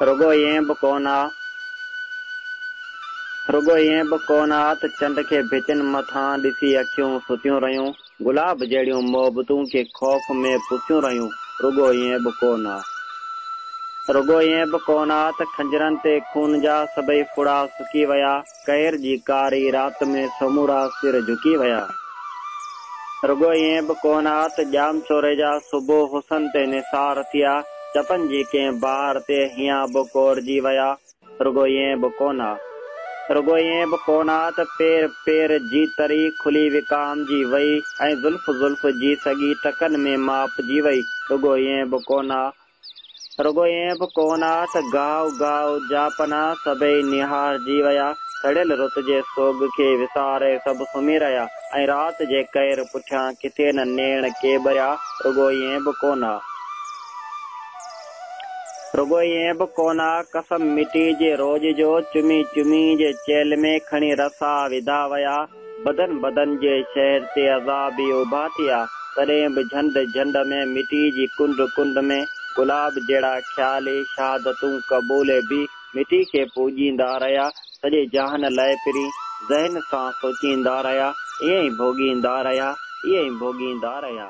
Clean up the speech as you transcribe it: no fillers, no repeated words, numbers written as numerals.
رڳو ائين به ڪونه آ. رڳو ائين به ڪونه آ ته چنڊ کي ڀتين مٿان ڏسي اکيون ستيون رهيون، گلاب جهڙيون محبتون ڪي خوف ۾ پسيون رهيون، رڳو ائين به ڪونه آ. رڳو ائين به ڪونه آ ته خنجرن تي خون جا سڀئي ڦڙا سڪي ويا، قهر جي ڪاري رات ۾ سمورا سر جهڪي ويا. رڳو ائين به ڪونه آ ته ڄام چوري جا صبح حسن تي نثار ٿيا، چپن جي ڪنهن بهار تي هيان به ڪورجي ويا، رڳو ائين به ڪونه آ. رڳو ائين به ڪونه آ ته پير پير جي تري کلي وڪامجي وئي ۽ زلف زلف جي سڳي ٽڪن ۾ ماپجي وئي، رڳو ائين به ڪونه آ. رڳو ائين به ڪونه آ ته گهاء گهاء جا پنا سڀئي نهارجي ويا، سڙيل رت جي سوڳ کي وساري سڀ سمهي رهيا ۽ رات جي قهر پٺيان ڪٿي نه نيڻ ڪي ٻريا، رڳو ائين به ڪونه آ. رڳو ائين به ڪونه آ، قسم مٽي جي روڄ جو، چمي چمي جي چيلهه ۾ کڻي رسا وڌا ويا، بدن بدن جي شهر تي عذاب ئي اڀا ٿيا، تڏهن به جهنڊ جهنڊ ۾ مٽي جي ڪنڊ ڪنڊ ۾ گلاب جهڙا خيالي شهادتون قبولي به مٽي کي پوڄيندا رهيا، سڄي جهان لئه پرين ذهن سان سوچيندا رهيا، ائين ئي ڀوڳيندا رهيا، ائين ئي ڀوڳيندا رهيا.